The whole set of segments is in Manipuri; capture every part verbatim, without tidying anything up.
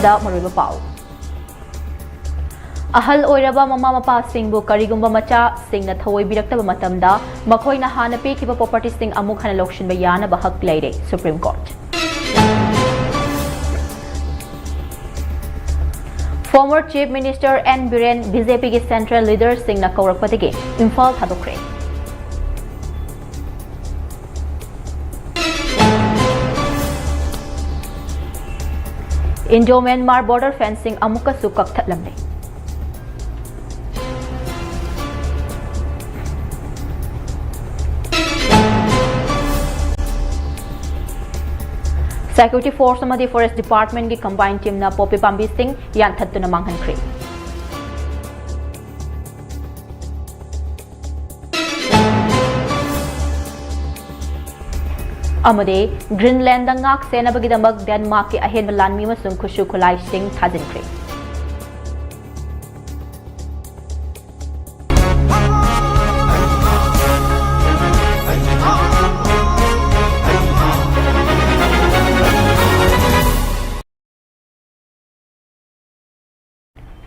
ꯃꯔꯨꯑꯣꯏꯕ ꯄꯥꯎ꯫ ꯑꯍꯜ ꯑꯣꯏꯔꯕ ꯃꯃꯥ ꯃꯄꯥꯁꯤꯡꯕꯨ ꯀꯔꯤꯒꯨꯝꯕ ꯃꯆꯥꯁꯤꯡꯅ ꯊꯑꯣꯏꯕꯤꯔꯛꯇꯕ ꯃꯇꯝꯗ ꯃꯈꯣꯏꯅ ꯍꯥꯟꯅ ꯄꯤꯈꯤꯕ propertyꯁꯤꯡ ꯑꯃꯨꯛ ꯍꯟꯅ ꯂꯧꯁꯤꯟꯕ ꯌꯥꯅꯕ ꯍꯛ ꯂꯩꯔꯦ, Supreme Court꯫ Former Chief Minister N Biren BJPꯒꯤ central leaderꯁꯤꯡꯅ ꯀꯧꯔꯛꯄꯗꯒꯤ ꯏꯝꯐꯥꯜ ꯊꯥꯗꯣꯛꯈ꯭ꯔꯦ꯫ Indo Myanmar border fencing ꯑꯃꯨꯛꯀꯁꯨ ꯀꯛꯊꯠꯂꯝꯂꯦ꯫ Security force ꯑꯃꯗꯤ forest departmentꯀꯤ combined teamꯅ poppy ꯄꯥꯝꯕꯤꯁꯤꯡ ꯌꯥꯟꯊꯠꯇꯨꯅ ꯃꯥꯡꯍꯟꯈ꯭ꯔꯦ꯫ ꯑꯃꯗꯤ Greenlandꯗ ꯉꯥꯛ ꯁꯦꯟꯅꯕꯒꯤꯗꯃꯛ Denmarkꯀꯤ ꯑꯍꯦꯟꯕ ꯂꯥꯟꯃꯤ ꯑꯃꯁꯨꯡ ꯈꯨꯠꯁꯨ ꯈꯨꯠꯂꯥꯏꯁꯤꯡ ꯊꯥꯖꯤꯟꯈ꯭ꯔꯦ꯫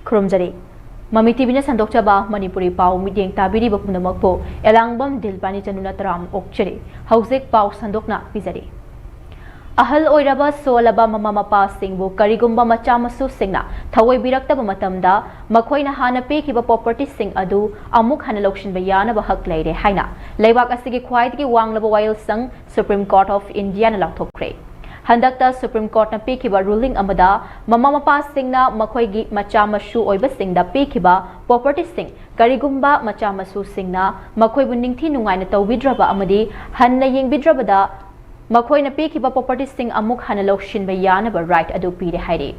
ꯈꯨꯔꯨꯝꯖꯔꯤ꯫ ꯃꯃꯤ ꯇꯤꯚꯤꯅ ꯁꯟꯗꯣꯛꯆꯕ ꯃꯅꯤꯄꯨꯔꯤ ꯄꯥꯎ ꯃꯤꯠꯌꯦꯡ ꯇꯥꯕꯤꯔꯤꯕ ꯄꯨꯝꯅꯃꯛꯄꯨ ꯑꯦꯂꯥꯡꯕꯝ ꯗꯤꯜꯄꯥꯅꯤ ꯆꯅꯨꯅ ꯇꯔꯥꯝ ꯑꯣꯛꯆꯔꯤ꯫ ꯍꯧꯖꯤꯛ ꯄꯥꯎ ꯁꯟꯗꯣꯛꯅ ꯄꯤꯖꯔꯤ꯫ ꯑꯍꯜ ꯑꯣꯏꯔꯕ ꯁꯣꯜꯂꯕ ꯃꯃꯥ ꯃꯄꯥꯁꯤꯡꯕꯨ ꯀꯔꯤꯒꯨꯝꯕ ꯃꯆꯥ ꯃꯁꯨꯁꯤꯡꯅ ꯊꯑꯣꯏꯕꯤꯔꯛꯇꯕ ꯃꯇꯝꯗ ꯃꯈꯣꯏꯅ ꯍꯥꯟꯅ ꯄꯤꯈꯤꯕ propertyꯁꯤꯡ ꯑꯗꯨ ꯑꯃꯨꯛ ꯍꯟꯅ ꯂꯧꯁꯤꯟꯕ ꯌꯥꯅꯕ ꯍꯛ ꯂꯩꯔꯦ ꯍꯥꯏꯅ ꯂꯩꯕꯥꯛ ꯑꯁꯤꯒꯤ ꯈ꯭ꯋꯥꯏꯗꯒꯤ ꯋꯥꯡꯂꯕ ꯋꯥꯌꯦꯜꯁꯪ Supreme Court of Indiaꯅ ꯂꯥꯎꯊꯣꯛꯈ꯭ꯔꯦ꯫ ꯍꯟꯗꯛꯇ Supreme Courtꯅ ꯄꯤꯈꯤꯕ ruling ꯑꯃꯗ ꯃꯃꯥ ꯃꯄꯥꯁꯤꯡꯅ ꯃꯈꯣꯏꯒꯤ ꯃꯆꯥ ꯃꯁꯨ ꯑꯣꯏꯕꯁꯤꯡꯗ ꯄꯤꯈꯤꯕ propertyꯁꯤꯡ ꯀꯔꯤꯒꯨꯝꯕ ꯃꯆꯥ ꯃꯁꯨꯁꯤꯡꯅ ꯃꯈꯣꯏꯕꯨ ꯅꯤꯡꯊꯤ ꯅꯨꯡꯉꯥꯏꯅ ꯇꯧꯕꯤꯗ꯭ꯔꯕ ꯑꯃꯗꯤ ꯍꯟꯅ ꯌꯦꯡꯕꯤꯗ꯭ꯔꯕꯗ ꯃꯈꯣꯏꯅ ꯄꯤꯈꯤꯕ propertyꯁꯤꯡ ꯑꯃꯨꯛ ꯍꯟꯅ ꯂꯧꯁꯤꯟꯕ ꯌꯥꯅꯕ right ꯑꯗꯨ ꯄꯤꯔꯦ ꯍꯥꯏꯔꯤ꯫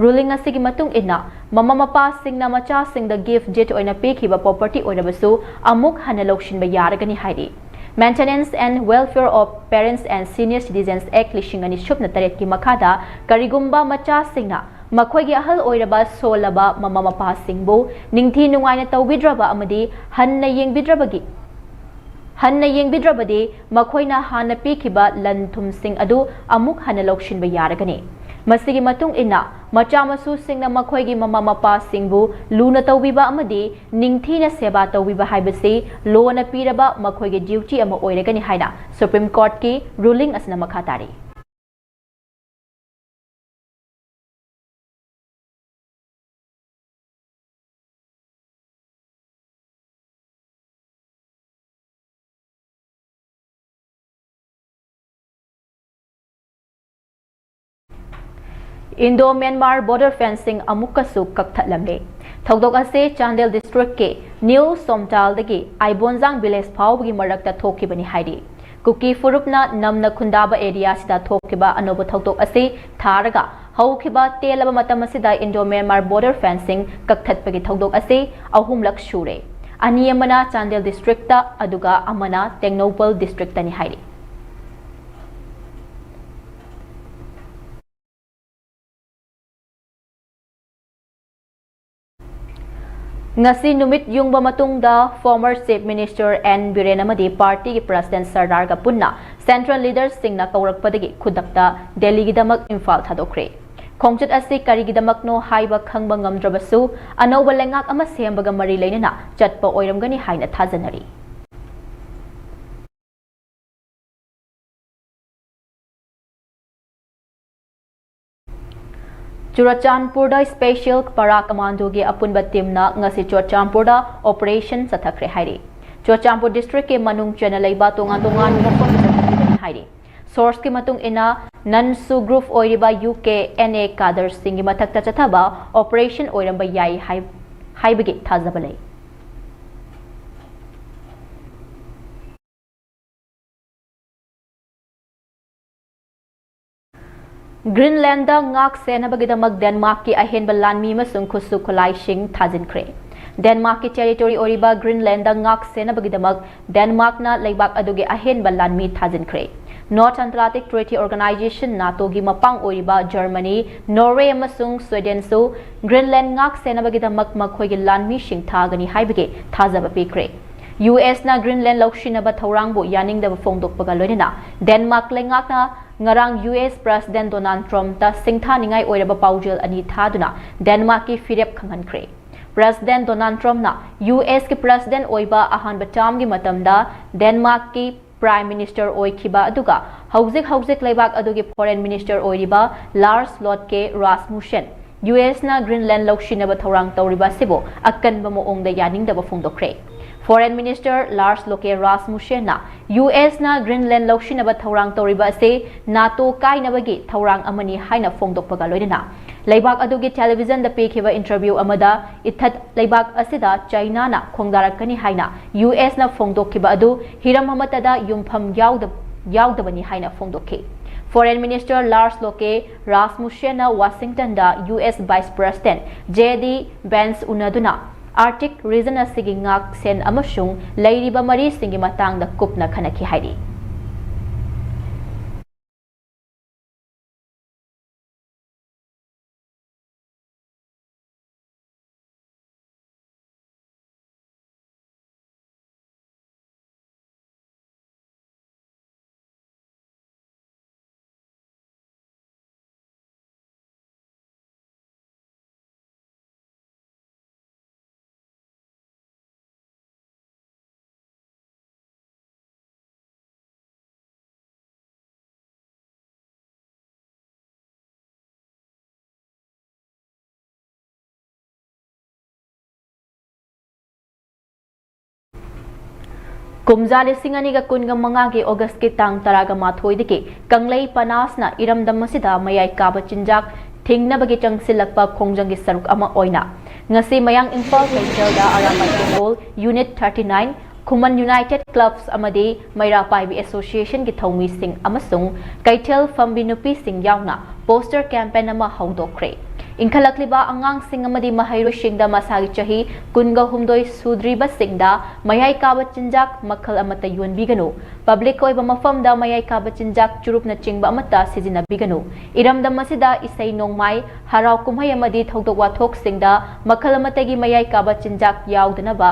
Ruling ꯑꯁꯤꯒꯤ ꯃꯇꯨꯡ ꯏꯟꯅ ꯃꯃꯥ ꯃꯄꯥꯁꯤꯡꯅ ꯃꯆꯥꯁꯤꯡꯗ gift deed ꯑꯣꯏꯅ ꯄꯤꯈꯤꯕ property ꯑꯣꯏꯔꯕꯁꯨ ꯑꯃꯨꯛ ꯍꯟꯅ ꯂꯧꯁꯤꯟꯕ ꯌꯥꯔꯒꯅꯤ ꯍꯥꯏꯔꯤ꯫ Maintenance and Welfare of Parents and Senior Citizens Act ꯂꯤꯁꯤꯡ ꯑꯅꯤ ꯁꯨꯞꯅ ꯇꯔꯦꯠꯀꯤ ꯃꯈꯥꯗ ꯀꯔꯤꯒꯨꯝꯕ ꯃꯆꯥꯁꯤꯡꯅ ꯃꯈꯣꯏꯒꯤ ꯑꯍꯜ ꯑꯣꯏꯔꯕ ꯁꯣꯜꯂꯕ ꯃꯃꯥ ꯃꯄꯥꯁꯤꯡꯕꯨ ꯅꯤꯡꯊꯤ ꯅꯨꯡꯉꯥꯏꯅ ꯇꯧꯕꯤꯗ꯭ꯔꯕ ꯑꯃꯗꯤ ꯍꯟꯅ ꯌꯦꯡꯕꯤꯗ꯭ꯔꯕꯒꯤ ꯍꯟꯅ ꯌꯦꯡꯕꯤꯗ꯭ꯔꯕꯗꯤ ꯃꯈꯣꯏꯅ ꯍꯥꯟꯅ ꯄꯤꯈꯤꯕ ꯂꯟ ꯊꯨꯝꯁꯤꯡ ꯑꯗꯨ ꯑꯃꯨꯛ ꯍꯟꯅ ꯂꯧꯁꯤꯟꯕ ꯌꯥꯔꯒꯅꯤ꯫ ꯃꯁꯤꯒꯤ ꯃꯇꯨꯡ ꯏꯟꯅ, ꯃꯆꯥ ꯃꯁꯨꯁꯤꯡꯅ ꯃꯈꯣꯏꯒꯤ ꯃꯃꯥ ꯃꯄꯥꯁꯤꯡꯕꯨ ꯂꯨꯅ ꯇꯧꯕꯤꯕ ꯑꯃꯗꯤ ꯅꯤꯡꯊꯤꯅ ꯁꯦꯕꯥ ꯇꯧꯕꯤꯕ ꯍꯥꯏꯕꯁꯤ ꯂꯣꯅ ꯄꯤꯔꯕ ꯃꯈꯣꯏꯒꯤ ꯗ꯭ꯌꯨꯇꯤ ꯑꯃ ꯑꯣꯏꯔꯒꯅꯤ ꯍꯥꯏꯅ ꯁꯨꯄ꯭ꯔꯤꯝ ꯀꯣꯔꯠꯀꯤ ꯔꯨꯂꯤꯡ ꯑꯁꯤꯅ ꯃꯈꯥ ꯇꯥꯔꯤ꯫ Indo Myanmar border fencing ꯑꯃꯨꯛꯀꯁꯨ ꯀꯛꯊꯠꯂꯝꯂꯦ꯫ ꯊꯧꯗꯣꯛ ꯑꯁꯤ ꯆꯥꯟꯗꯦꯜ district ꯀꯤ ꯅ꯭ꯌꯨ ꯁꯣꯝꯇꯥꯜꯗꯒꯤ ꯑꯥꯏꯕꯣꯟꯖꯥꯡ village ꯐꯥꯎꯕꯒꯤ ꯃꯔꯛꯇ ꯊꯣꯛꯈꯤꯕꯅꯤ ꯍꯥꯏꯔꯤ꯫ ꯀꯨꯀꯤ ꯐꯨꯔꯨꯞꯅ ꯅꯝꯅ ꯈꯨꯟꯗꯥꯕ area ꯁꯤꯗ ꯊꯣꯛꯈꯤꯕ ꯑꯅꯧꯕ ꯊꯧꯗꯣꯛ ꯑꯁꯤ ꯊꯥꯔꯒ ꯍꯧꯈꯤꯕ ꯇꯦꯜꯂꯕ ꯃꯇꯝ ꯑꯁꯤꯗ Indo Myanmar border fencing ꯀꯛꯊꯠꯄꯒꯤ ꯊꯧꯗꯣꯛ ꯑꯁꯤ ꯑꯍꯨꯝꯂꯛ ꯁꯨꯔꯦ꯫ ꯑꯅꯤ ꯑꯃꯅ ꯆꯥꯟꯗꯦꯜ district ꯇ, ꯑꯗꯨꯒ ꯑꯃꯅ ꯇꯦꯡꯅꯧꯄꯜ district ꯇꯅꯤ ꯍꯥꯏꯔꯤ꯫ ꯉꯁꯤ ꯅꯨꯃꯤꯠ ꯌꯨꯡꯕ ꯃꯇꯨꯡꯗ former Chief Minister N Biren ꯑꯃꯗꯤ party ꯒꯤ president ꯁꯔꯗꯥꯔꯒ ꯄꯨꯟꯅ central leaders ꯁꯤꯡꯅ ꯀꯧꯔꯛꯄꯗꯒꯤ ꯈꯨꯗꯛꯇ ꯗꯦꯜꯂꯤꯒꯤꯗꯃꯛ ꯏꯝꯐꯥꯜ ꯊꯥꯗꯣꯛꯈ꯭ꯔꯦ꯫ ꯈꯣꯡꯆꯠ ꯑꯁꯤ ꯀꯔꯤꯒꯤꯗꯃꯛꯅꯣ ꯍꯥꯏꯕ ꯈꯪꯕ ꯉꯝꯗ꯭ꯔꯕꯁꯨ, ꯑꯅꯧꯕ ꯂꯩꯉꯥꯛ ꯑꯃ ꯁꯦꯝꯕꯒ ꯃꯔꯤ ꯂꯩꯅꯅ ꯆꯠꯄ ꯑꯣꯏꯔꯝꯒꯅꯤ ꯍꯥꯏꯅ ꯊꯥꯖꯅꯔꯤ꯫ ꯆꯨꯔꯆꯥꯟꯄꯨꯔꯗ special para commando ꯒꯤ ꯑꯄꯨꯟꯕ team ꯅ ꯉꯁꯤ ꯆꯨꯔꯆꯥꯟꯄꯨꯔꯗ operation ꯆꯠꯊꯈ꯭ꯔꯦ ꯍꯥꯏꯔꯤ꯫ ꯆꯨꯔꯆꯥꯟꯄꯨꯔ district ꯀꯤ ꯃꯅꯨꯡ ꯆꯟꯅ ꯂꯩꯕ ꯇꯣꯉꯥꯟ ꯇꯣꯉꯥꯟꯕ ꯃꯐꯝꯗ ꯆꯠꯊꯈꯤꯕꯅꯤ ꯍꯥꯏꯔꯤ꯫ Source ꯀꯤ ꯃꯇꯨꯡ ꯏꯟꯅ, ꯅꯟꯁꯨ group ꯑꯣꯏꯔꯤꯕ U K N A cadre ꯁꯤꯡꯒꯤ ꯃꯊꯛꯇ ꯆꯠꯊꯕ operation ꯑꯣꯏꯔꯝꯕ ꯌꯥꯏ ꯍꯥꯏ-, ꯍꯥꯏꯕꯒꯤ ꯊꯥꯖꯕ ꯂꯩ꯫ Greenland ꯗ ꯉꯥꯛ ꯁꯦꯟꯅꯕꯒꯤꯗꯃꯛ Denmark ꯀꯤ ꯑꯍꯦꯟꯕ ꯂꯥꯟꯃꯤ ꯑꯃꯁꯨꯡ ꯈꯨꯠꯁꯨ ꯈꯨꯠꯂꯥꯏꯁꯤꯡ ꯊꯥꯖꯤꯟꯈ꯭ꯔꯦ꯫ Denmark ꯀꯤ territory ꯑꯣꯏꯔꯤꯕ Greenland ꯗ ꯉꯥꯛ ꯁꯦꯟꯅꯕꯒꯤꯗꯃꯛ Denmark ꯅ ꯂꯩꯕꯥꯛ ꯑꯗꯨꯒꯤ ꯑꯍꯦꯟꯕ ꯂꯥꯟꯃꯤ ꯊꯥꯖꯤꯟꯈ꯭ꯔꯦ꯫ North Atlantic Treaty Organization, NATO ꯒꯤ ꯃꯄꯥꯡ ꯑꯣꯏꯔꯤꯕ Germany, Norway ꯑꯃꯁꯨꯡ Sweden ꯁꯨ Greenland ꯉꯥꯛ ꯁꯦꯟꯅꯕꯒꯤꯗꯃꯛ ꯃꯈꯣꯏꯒꯤ ꯂꯥꯟꯃꯤꯁꯤꯡ ꯊꯥꯒꯅꯤ ꯍꯥꯏꯕꯒꯤ ꯊꯥꯖꯕ ꯄꯤꯈ꯭ꯔꯦ꯫ ꯌꯨ ꯑꯦꯁ ꯅ Greenland ꯂꯧꯁꯤꯟꯅꯕ ꯊꯧꯔꯥꯡꯕꯨ ꯌꯥꯅꯤꯡꯗꯕ ꯐꯣꯡꯗꯣꯛꯄꯒ ꯂꯣꯏꯅꯅ Denmark ꯂꯩꯉꯥꯛꯅ ꯉꯔꯥꯡ ꯌꯨ ꯑꯦꯁ ꯄ꯭ꯔꯦꯁꯤꯗꯦꯟ ꯗꯣꯅꯥꯜꯗ ꯇ꯭ꯔꯝꯞꯇ ꯁꯤꯡꯊꯥꯅꯤꯡꯉꯥꯏ ꯑꯣꯏꯔꯕ ꯄꯥꯎꯖꯦꯜ ꯑꯅꯤ ꯊꯥꯗꯨꯅ ꯗꯦꯟꯃꯥꯔꯛꯀꯤ ꯐꯤꯔꯦꯞ ꯈꯪꯍꯟꯈ꯭ꯔꯦ꯫ ꯄ꯭ꯔꯦꯁꯤꯗꯦꯟ ꯗꯣꯅꯥꯜꯗ ꯇ꯭ꯔꯝꯞꯅ ꯌꯨ ꯑꯦꯁꯀꯤ ꯄ꯭ꯔꯦꯁꯤꯗꯦꯟ ꯑꯣꯏꯕ ꯑꯍꯥꯟꯕ ꯇꯥꯔꯝꯒꯤ ꯃꯇꯝꯗ ꯗꯦꯟꯃꯥꯔꯛꯀꯤ ꯄ꯭ꯔꯥꯏꯝ ꯃꯤꯅꯤꯁꯇꯔ ꯑꯣꯏꯈꯤꯕ ꯑꯗꯨꯒ ꯍꯧꯖꯤꯛ ꯍꯧꯖꯤꯛ ꯂꯩꯕꯥꯛ ꯑꯗꯨꯒꯤ ꯐꯣꯔꯦꯟ ꯃꯤꯅꯤꯁꯇꯔ ꯑꯣꯏꯔꯤꯕ ꯂꯥꯔꯁ ꯂꯣꯠꯀꯦ ꯔꯥꯁꯃꯨꯁꯦꯟ, ꯌꯨ ꯑꯦꯁꯅ ꯒ꯭ꯔꯤꯟꯂꯦꯟ ꯂꯧꯁꯤꯟꯅꯕ ꯊꯧꯔꯥꯡ ꯇꯧꯔꯤꯕ ꯑꯁꯤꯕꯨ ꯑꯀꯟꯕ ꯃꯑꯣꯡꯗ ꯌꯥꯅꯤꯡꯗꯕ ꯐꯣꯡꯗꯣꯛꯈ꯭ꯔꯦ꯫ ꯐꯣꯔꯦꯟ ꯃꯤꯅꯤꯁꯇꯔ ꯂꯥꯔꯁ ꯂꯣꯀꯦ ꯔꯥꯁꯃꯨꯁꯦꯟꯅ ꯌꯨ ꯑꯦꯁꯅ ꯒ꯭ꯔꯤꯟꯂꯦꯟ ꯂꯧꯁꯤꯟꯅꯕ ꯊꯧꯔꯥꯡ ꯇꯧꯔꯤꯕ ꯑꯁꯤ ꯅꯥꯇꯣ ꯀꯥꯏꯅꯕꯒꯤ ꯊꯧꯔꯥꯡ ꯑꯃꯅꯤ ꯍꯥꯏꯅ ꯐꯣꯡꯗꯣꯛꯄꯒ ꯂꯣꯏꯅꯅ ꯂꯩꯕꯥꯛ ꯑꯗꯨꯒꯤ ꯇꯦꯂꯤꯚꯤꯖꯟꯗ ꯄꯤꯈꯤꯕ ꯏꯟꯇꯔꯚ꯭ꯌꯨ ꯑꯃꯗ ꯏꯊꯠ ꯂꯩꯕꯥꯛ ꯑꯁꯤꯗ ꯆꯥꯏꯅꯥꯅ ꯈꯣꯡꯗꯥꯔꯛꯀꯅꯤ ꯍꯥꯏꯅ ꯌꯨ ꯑꯦꯁꯅ ꯐꯣꯡꯗꯣꯛꯈꯤꯕ ꯑꯗꯨ ꯍꯤꯔꯝ ꯑꯃꯠꯇꯗ ꯌꯨꯝꯐꯝ ꯌꯥꯎꯗ-, ꯌꯥꯎꯗꯕꯅꯤ ꯍꯥꯏꯅ ꯐꯣꯡꯗꯣꯛꯈꯤ꯫ ꯐꯣꯔꯦꯟ ꯃꯤꯅꯤꯁꯇꯔ ꯂꯥꯔꯁ ꯂꯣꯀꯦ ꯔꯥꯁꯃꯨꯁꯦꯟꯅ ꯋꯥꯁꯤꯡꯇꯟꯗ U S vice president J D Vance ꯎꯅꯗꯨꯅ ꯑꯥꯔꯛꯇꯤꯛ ꯔꯤꯖꯟ ꯑꯁꯤꯒꯤ ꯉꯥꯛ ꯁꯦꯟ ꯑꯃꯁꯨꯡ ꯂꯩꯔꯤꯕ ꯃꯔꯤꯁꯤꯡꯒꯤ ꯃꯇꯥꯡꯗ ꯀꯨꯞꯅ ꯈꯟꯅꯈꯤ ꯍꯥꯏꯔꯤ꯫ ꯀꯨꯝꯖꯥ ꯂꯤꯁꯤꯡ ꯑꯅꯤꯒ ꯀꯨꯟꯒ ꯃꯉꯥꯒꯤ ꯑꯣꯒꯁꯀꯤ ꯇꯥꯡ ꯇꯔꯥꯒ ꯃꯥꯊꯣꯏꯗꯒꯤ ꯀꯪꯂꯩ ꯄꯅꯥꯁꯅ ꯏꯔꯝꯗꯝ ꯑꯁꯤꯗ ꯃꯌꯥꯏ ꯀꯥꯕ ꯆꯤꯟꯖꯥꯛ ꯊꯤꯡꯅꯕꯒꯤ ꯆꯪꯁꯤꯜꯂꯛꯄ ꯈꯣꯡꯖꯪꯒꯤ ꯁꯔꯨꯛ ꯑꯃ ꯑꯣꯏꯅ ꯉꯁꯤ ꯃꯌꯥꯡ ꯏꯝꯐꯥꯜ ꯀꯩꯊꯦꯜꯗ ꯑꯔꯥꯝꯕꯥꯏ ꯇꯦꯡꯒꯣꯜ ꯌꯨꯅꯤꯠ ꯊꯥꯔꯇꯤ ꯅꯥꯏꯟ, ꯈꯨꯃꯟ ꯌꯨꯅꯥꯏꯇꯦꯗ ꯀ꯭ꯂꯕꯁ ꯑꯃꯗꯤ ꯃꯩꯔꯥ ꯄꯥꯏꯕꯤ ꯑꯦꯁꯣꯁꯤꯌꯦꯁꯟꯒꯤ ꯊꯧꯃꯤꯁꯤꯡ ꯑꯃꯁꯨꯡ ꯀꯩꯊꯦꯜ ꯐꯝꯕꯤ ꯅꯨꯄꯤꯁꯤꯡ ꯌꯥꯎꯅ ꯄꯣꯁꯇꯔ ꯀꯦꯝꯄꯦꯟ ꯑꯃ ꯍꯧꯗꯣꯛꯈ꯭ꯔꯦ꯫ ꯏꯟꯈꯠꯂꯛꯂꯤꯕ ꯑꯉꯥꯡꯁꯤꯡ ꯑꯃꯗꯤ ꯃꯍꯩꯔꯣꯏꯁꯤꯡꯗ ꯃꯁꯥꯒꯤ ꯆꯍꯤ ꯀꯨꯟꯒ ꯍꯨꯝꯗꯣꯏ ꯁꯨꯗ꯭ꯔꯤꯕꯁꯤꯡꯗ ꯃꯌꯥꯏ ꯀꯥꯕ ꯆꯤꯟꯖꯥꯛ ꯃꯈꯜ ꯑꯃꯠꯇ ꯌꯣꯟꯕꯤꯒꯅꯨ, ꯄꯕ꯭ꯂꯤꯛ ꯑꯣꯏꯕ ꯃꯐꯝꯗ ꯃꯌꯥꯏ ꯀꯥꯕ ꯆꯤꯟꯖꯥꯛ ꯆꯨꯔꯨꯞꯅꯆꯤꯡꯕ ꯑꯃꯠꯇ ꯁꯤꯖꯤꯟꯅꯕꯤꯒꯅꯨ, ꯏꯔꯝꯗꯝ ꯑꯁꯤꯗ ꯏꯁꯩ ꯅꯣꯡꯃꯥꯏ, ꯍꯔꯥꯎ ꯀꯨꯝꯍꯩ ꯑꯃꯗꯤ ꯊꯧꯗꯣꯛ ꯋꯥꯊꯣꯛꯁꯤꯡꯗ ꯃꯈꯜ ꯑꯃꯠꯇꯒꯤ ꯃꯌꯥꯏ ꯀꯥꯕ ꯆꯤꯟꯖꯥꯛ ꯌꯥꯎꯗꯅꯕ,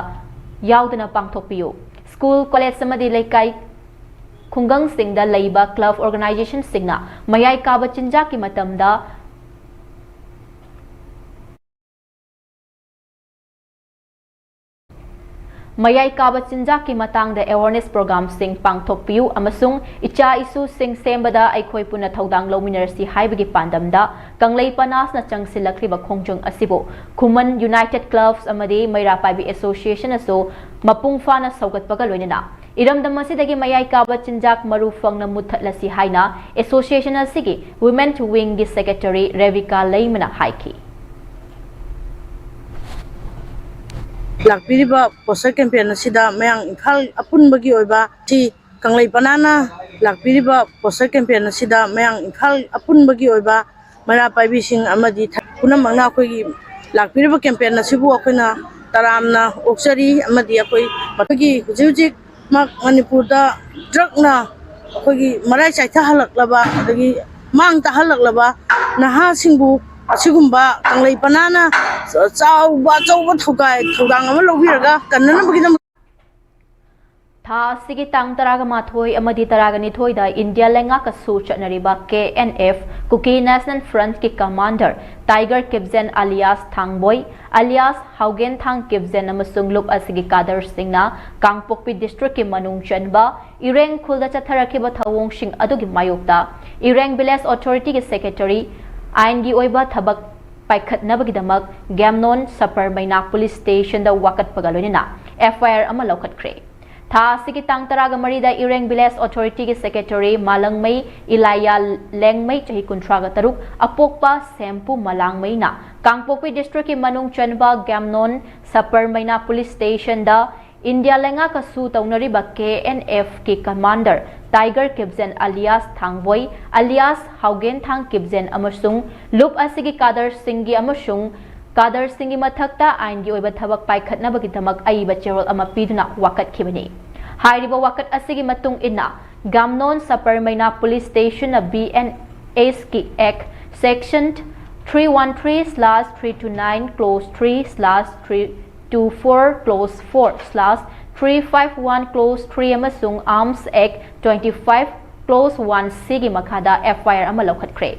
ꯌꯥꯎꯗꯅ ꯄꯥꯡꯊꯣꯛꯄꯤꯌꯨ꯫ ꯁ꯭ꯀꯨꯜ, ꯀꯣꯂꯦꯖ ꯑꯃꯗꯤ ꯂꯩꯀꯥꯏ ꯈꯨꯡꯒꯪꯁꯤꯡꯗ ꯂꯩꯕ club organizationꯁꯤꯡꯅ ꯃꯌꯥꯏ ꯀꯥꯕ ꯆꯤꯟꯖꯥꯛꯀꯤ ꯃꯇꯝꯗ ꯃꯌꯥꯏ ꯀꯥꯕ ꯆꯤꯟꯖꯥꯛꯀꯤ ꯃꯇꯥꯡꯗ awareness programꯁꯤꯡ ꯄꯥꯡꯊꯣꯛꯄꯤꯌꯨ ꯑꯃꯁꯨꯡ ꯏꯆꯥ ꯏꯁꯨꯁꯤꯡ ꯁꯦꯝꯕꯗ ꯑꯩꯈꯣꯏ ꯄꯨꯟꯅ ꯊꯧꯗꯥꯡ ꯂꯧꯃꯤꯟꯅꯔꯁꯤ ꯍꯥꯏꯕꯒꯤ ꯄꯥꯟꯗꯝꯗ ꯀꯪꯂꯩ ꯄꯅꯥꯁꯅ ꯆꯪꯁꯤꯜꯂꯛꯂꯤꯕ ꯈꯣꯡꯖꯪ ꯑꯁꯤꯕꯨ ꯈꯨꯃꯟ United Clubs ꯑꯃꯗꯤ ꯃꯩꯔꯥ ꯄꯥꯏꯕꯤ Associationꯅꯁꯨ ꯃꯄꯨꯡ ꯐꯥꯅ ꯁꯧꯒꯠꯄꯒ ꯂꯣꯏꯅꯅ ꯏꯔꯝꯗꯝ ꯑꯁꯤꯗꯒꯤ ꯃꯌꯥꯏ ꯀꯥꯕ ꯆꯤꯟꯖꯥꯛ ꯃꯔꯨ ꯐꯪꯅ ꯃꯨꯠꯊꯠꯂꯁꯤ ꯍꯥꯏꯅ association ꯑꯁꯤꯒꯤ Women Wingꯒꯤ Secretary ꯔꯦꯕꯤꯀꯥ ꯂꯩꯃꯅ ꯍꯥꯏꯈꯤ꯫ ꯂꯥꯛꯄꯤꯔꯤꯕ poster campaign ꯑꯁꯤꯗ ꯃꯌꯥꯡ ꯏꯝꯐꯥꯜ ꯑꯄꯨꯟꯕꯒꯤ ꯑꯣꯏꯕ ꯁꯤ ꯀꯪꯂꯩ ꯄꯅꯥꯅ ꯂꯥꯛꯄꯤꯔꯤꯕ poster campaign ꯑꯁꯤꯗ ꯃꯌꯥꯡ ꯏꯝꯐꯥꯜ ꯑꯄꯨꯟꯕꯒꯤ ꯑꯣꯏꯕ ꯃꯩꯔꯥ ꯄꯥꯏꯕꯤꯁꯤꯡ ꯑꯃꯗꯤ ꯊ-, ꯄꯨꯝꯅꯃꯛꯅ ꯑꯩꯈꯣꯏꯒꯤ ꯂꯥꯛꯄꯤꯔꯤꯕ campaign ꯑꯁꯤꯕꯨ ꯑꯩꯈꯣꯏꯅ ꯇꯔꯥꯝꯅ ꯑꯣꯛꯆꯔꯤ꯫ ꯑꯃꯗꯤ ꯑꯩꯈꯣꯏ ꯃꯊꯪꯒꯤ ꯍꯧꯖꯤꯛ ꯍꯧꯖꯤꯛꯃꯛ ꯃꯅꯤꯄꯨꯔꯗ drugꯅ ꯑꯩꯈꯣꯏꯒꯤ ꯃꯔꯥꯏ ꯆꯥꯏꯊꯍꯜꯂꯛꯂꯕ ꯑꯗꯒꯤ ꯃꯥꯡ ꯇꯥꯍꯜꯂꯛꯂꯕ ꯅꯍꯥꯁꯤꯡꯕꯨ ꯑꯁꯤꯒꯨꯝꯕ ꯀꯪꯂꯩ ꯄꯅꯥꯅ ꯆꯥꯎꯕ ꯑꯆꯧꯕ ꯊꯧꯒꯥꯏ ꯊꯧꯗꯥꯡ ꯑꯃ ꯂꯧꯕꯤꯔꯒ ꯀꯟꯅꯅꯕꯒꯤꯗꯃꯛ ꯊꯥ ꯑꯁꯤꯒꯤ ꯇꯥꯡ ꯇꯔꯥꯒ ꯃꯥꯊꯣꯏ ꯑꯃꯗꯤ ꯇꯔꯥꯒ ꯅꯤꯊꯣꯏꯗ ꯏꯟꯗꯤꯌꯥ ꯂꯩꯉꯥꯛꯀꯁꯨ ꯆꯠꯅꯔꯤꯕ K N F, Kuki National Frontꯀꯤ commander Tiger Kipgen alias ꯊꯥꯡꯕꯣꯏ alias ꯍꯥꯎꯒꯦꯟꯊꯥꯡ ꯀꯤꯞꯖꯦꯟ ꯑꯃꯁꯨꯡ ꯂꯨꯞ ꯑꯁꯤꯒꯤ cadreꯁꯤꯡꯅ ꯀꯥꯡꯄꯣꯛꯄꯤ districtꯀꯤ ꯃꯅꯨꯡ ꯆꯟꯕ ꯏꯔꯦꯡ ꯈꯨꯜꯗ ꯆꯠꯊꯔꯛꯈꯤꯕ ꯊꯧꯑꯣꯡꯁꯤꯡ ꯑꯗꯨꯒꯤ ꯃꯥꯌꯣꯛꯇ ꯏꯔꯦꯡ village authorityꯒꯤ secretary ꯑꯥꯏꯟꯒꯤ ꯑꯣꯏꯕ ꯊꯕꯛ ꯄꯥꯏꯈꯠꯅꯕꯒꯤꯗꯃꯛ ꯒ꯭ꯌꯥꯝꯅꯣꯟ ꯁꯄꯔ ꯃꯩꯅꯥ police stationꯗ ꯋꯥꯀꯠꯄꯒ ꯂꯣꯏꯅꯅ F I R ꯑꯃ ꯂꯧꯈꯠꯈ꯭ꯔꯦ꯫ ꯊꯥ ꯑꯁꯤꯒꯤ ꯇꯥꯡ ꯇꯔꯥꯒ ꯃꯔꯤꯗ ꯏꯔꯦꯡ village authorityꯒꯤ secretary ꯃꯥꯂꯪꯃꯩ ꯏꯂꯥꯏꯌꯥ ꯂꯦꯡꯃꯩ, ꯆꯍꯤ ꯀꯨꯟꯊ꯭ꯔꯥꯒ ꯇꯔꯨꯛ, ꯑꯄꯣꯛꯄ ꯁꯦꯝꯄꯨ ꯃꯂꯥꯡꯃꯩꯅ ꯀꯥꯡꯄꯣꯛꯄꯤ districtꯀꯤ ꯃꯅꯨꯡ ꯆꯟꯕ ꯒ꯭ꯌꯥꯝꯅꯣꯟ ꯁꯄꯔ ꯃꯩꯅꯥ police stationꯗ ꯏꯟꯗꯤꯌꯥ ꯂꯩꯉꯥꯛꯀꯁꯨ ꯇꯧꯅꯔꯤꯕ K N Fꯀꯤ commander Tiger ꯀꯤꯞꯖꯦꯟ alias ꯊꯥꯡꯕꯣꯏ alias ꯍꯥꯎꯒꯦꯟꯊꯥꯡ ꯀꯤꯞꯖꯦꯟ ꯑꯃꯁꯨꯡ ꯂꯨꯞ ꯑꯁꯤꯒꯤ cadreꯁꯤꯡꯒꯤ ꯑꯃꯁꯨꯡ cadreꯁꯤꯡꯒꯤ ꯃꯊꯛꯇ ꯑꯥꯏꯟꯒꯤ ꯑꯣꯏꯕ ꯊꯕꯛ ꯄꯥꯏꯈꯠꯅꯕꯒꯤꯗꯃꯛ ꯑꯏꯕ ꯆꯦꯔꯣꯜ ꯑꯃ ꯄꯤꯗꯨꯅ ꯋꯥꯀꯠꯈꯤꯕꯅꯤ꯫ ꯍꯥꯏꯔꯤꯕ ꯋꯥꯀꯠ ꯑꯁꯤꯒꯤ ꯃꯇꯨꯡ ꯏꯟꯅ, ꯒꯥꯝꯅꯣꯟ ꯁꯄꯔ ꯃꯩꯅꯥ police stationꯅ B N Sꯀꯤ Act section three one three slash three two nine clause three slash three two four clause four slash three five one clause three ꯑꯃꯁꯨꯡ Arms Act twenty five clause one C ꯒꯤ ꯃꯈꯥꯗ F I R ꯑꯃ ꯂꯧꯈꯠꯈ꯭ꯔꯦ꯫